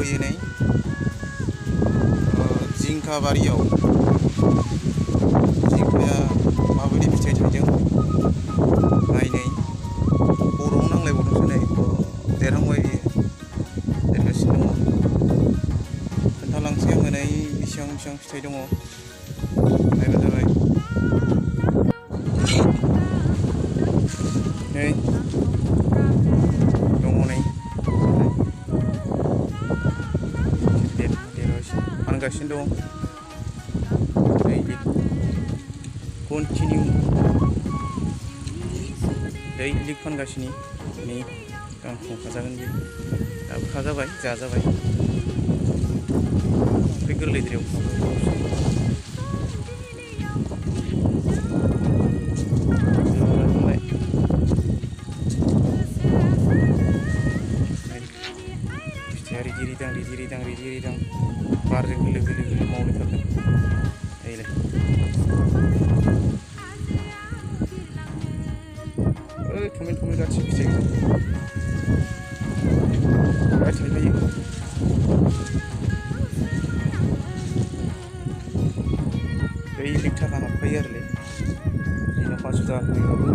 फैयो नै जिंखा बारियाव जिंखाया माबायदि फिथाइ थाइदों नाय नै खर'आव नांलायबावदोंसो नै देरहांबाय बियो देरगासिनो दङ खोन्थालांसै आङो नै बेसेबां फिथाइ दङ नायबानो जाबाय नै दङ नै फानगासिनो दं कन्टिनिउ दैलिग फानगासिनो नै गांखं खाजागोन बे दाबो खाजाबाय जाजाबाय ओमफ्राय गोरलैद्रायाव फिथाइया रिदि रिदां बारजों गोलो मावलायथारदों नैलाय थमेन गासिबो फिथाइ बिराद थाइखायो दैलिग थाखा हाबखायो आरोलै दिनाव 500 थाखा खरिबाबो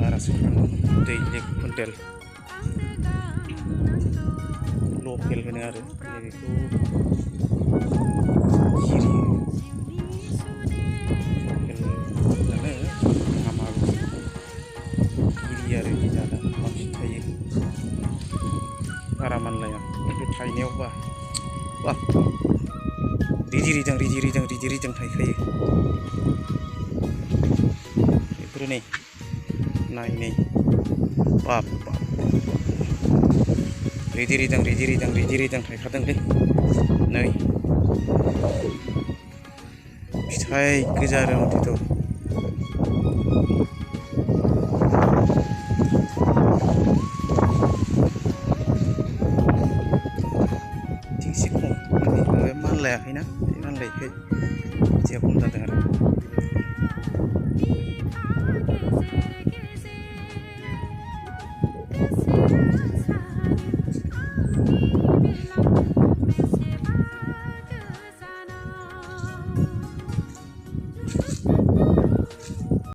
बारासो फानो दैलिग कुइन्टेल लकेल होनो आरो बेखौ जिरि आरो जाना बांसिन थायो बारा मानलाया खिन्थु थाइनायाव बा रिदि रिदां थाइखायो बेफोरो नै नाय नै बाब रिदि रिदां थाइखादोंलै नै फिथाइ गोजा आरो मथेथ' एसे खम माबाया मानलायाखैना मानलायैखाय एसे खम जादों आरो